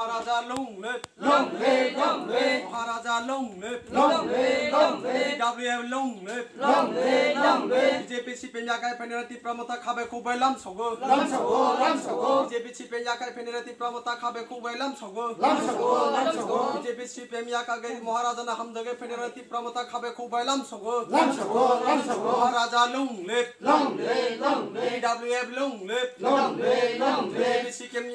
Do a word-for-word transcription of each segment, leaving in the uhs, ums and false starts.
Maharaja long live! Long live, long live! Maharaja long live! Long live, long live! T W F long live! Long live, long live! B J P C P M yakai phainai Tipra Motha khabe khukbai lamsogo. Lamsogo, lamsogo! B J P C P M yakai phainai Tipra Motha khabe khukbai lamsogo. Lamsogo, lamsogo! B J P C P M yakage Maharaja na hamjage phainai Tipra Motha khabe khukbai lamsogo. Lamsogo, lamsogo! Maharaja long live! Long live, long live! T W F long live! Long live, long live! B J P C P M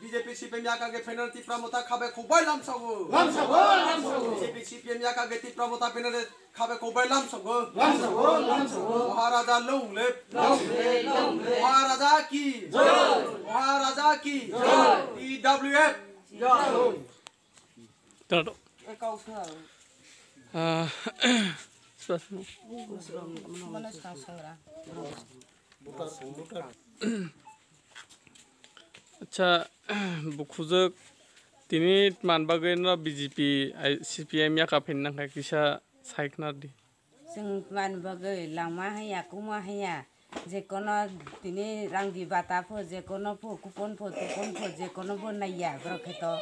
B J P C P M yakage phainai Tipra Motha khabe khukbai lamsogo. Lamsogo, lamsogo! B J P C P M yakage Tipra Motha phainai khabe khukbai lamsogo. Lamsogo, lamsogo! Maharaja long live! Long live, long live! Maharaja ki jai! Maharaja ki jai! T W F jai! Tato. Ah, spasmo. Acha, bukhujwk tini tman bagwi no B J P, ai, C P M yaka phin nang kha kisa sai khna di. Chwng tman bagwi lama haya, kuma haya, jekono tini rangdi bata pho, jekono pho, kupon pho, tupon pho, jekono bo naiya borok khe to.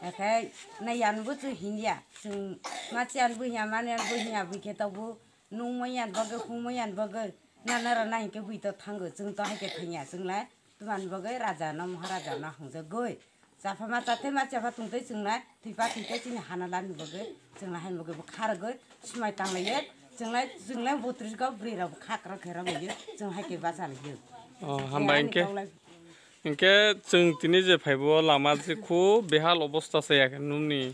Ekhai naiya anbo chwng hinya, chwng machi anbo hinya, mani anbo hinya, bwi khe to bo nungmaya bagwi, humaya bagwi, na nara na hinkhe bwi to thango, chwng to hai khe thangya, chwng lai tman bagwi raja no, maharaja no hangjagwi. Chapha ma chathe ma chapha tongtwi chwng nai, thwipa thwitwi chini hana lani bagwi, chwng nai haini bagwi bo kha rwgwi, swmai tang laiyo, chwng nai, chwng nai botris go bwrwi rok bo kha kwrak khe rw laiyo, chwng hai khe bacha laiyo. Oh, hambai. Ani hinkhe, kok lai. Hinkhe chwng tini je phaibo lama je khu behal obosta se ya nuni.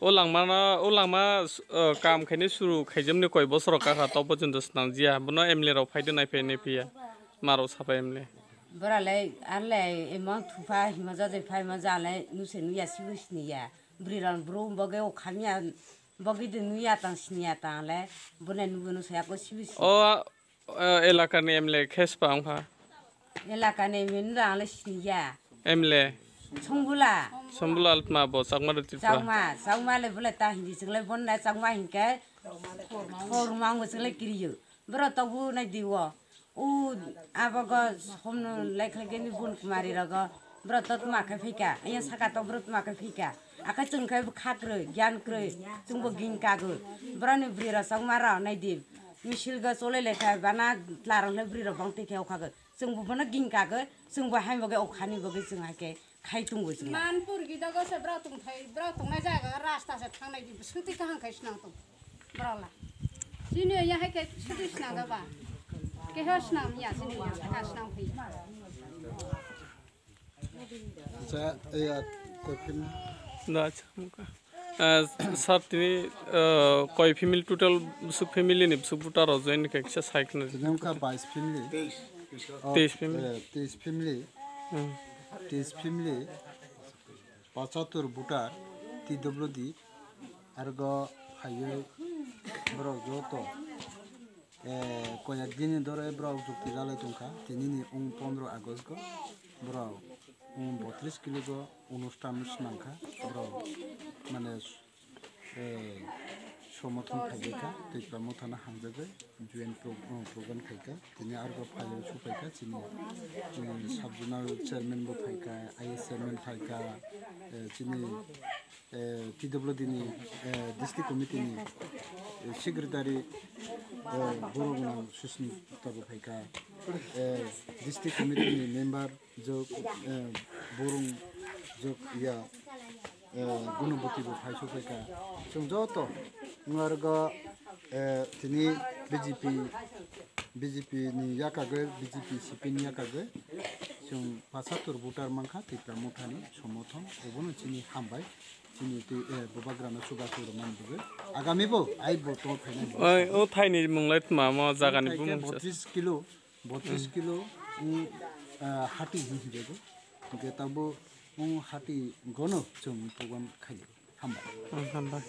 O langma no, o langma, uh, kam khaini suru khaijamni koi bosor ka kha, to porjonto swnam jia. Bono M L A rok phai de nai phai nai phiya. Maro sapa M L A. Bora le, ar le, emang thupa hima jajai phai ma ja le, nuse nuya sibu siniya. Bwrwi rok bro boge o khamya, boge de nuya tang siniya tang le, bone nubu nusaya ko sibu siniya. O, o, elakani M L A khe spa wngkha? Elakani M L A ang le siniya. M L A? Songbula. Songbula altma bo, Chakma de Tripura. Chakma, Chakma le bole ta hindi, chwng le bon na Chakma hinkhe, thor mango chwng le kiriyo. Boro tobu nai diwo. U abogo somno lekhlageni bun kumari rogo. Bro to tma khe phika. Aya saka to bro tma khe phika. Aka chwng khe kha kwrwi, gyan kwrwi. Chwngbo ging kago. Broni bwrwi rok chokma rok nai di. Misil go cholai lai kha bana tla rok le bwrwi rok bang twi khe o khago. Chwngbo bono ging kago. Chwngbo hai bagwi o khani bagwi chwng hai khe khai tongwi chwng. Manpur gidago se bro tongthai, bro tongnai jaga rasta se thangnai di. Swtwi kaham khai swnam tong. Bro la. Chini ya hai khe swtwi swnam da ba. Keho swnam ya chini ya, ha swnam phi. Acha, ya, koi phim. Da, acha, muka. Ah, sir, tini, ah, koi family total, bwswk family ni bwswk voter rok join khe kisa sai khna. Tini wngkha bais family. Oh, teis family. Eh, teis family. Hmm. Teis family. Pachatur voter, T W D, argo phaiwi borok joto, eh, koyak dini dore borok jukti jalai tongkha, tinini wng pondro August go borok wng botris kilo go onusthan swnamkha, borok mane, eh, somothon khailaikha, Tipra Mothano hamjagwi joint pro-, oh, program khaikha, tini argo phaiwi suphaikha, chini, chini sub zonal chairman bo phaikha, I S chairman phaikha, eh, chini eh, T W D ni, eh, district committee ni, eh, secretary, eh, borok nang Susmita bo phaikha, eh, district committee ni member jok, eh, borok jok ya, eh, Gunoboti bo phai sokphaikha. Chwng joto ngarga, eh, tini B J P, B J P ni yakagwi, B J P C P ni yakagwi chwng pasatur voter mankha Tipra Mothani somothon, obono chini hambai. Chini twi, eh, bubagrano chubachu rwmani bagwi. Agami bo, ai bo to phainai bo. Oi, o thaini mung lai tma mo jagani bumung sa. Botris kilo, botris kilo, mm, ah, hati hinjago. Hingke tabo, mm, hati gono chwng program khaio. Hambai. Mm, hambai.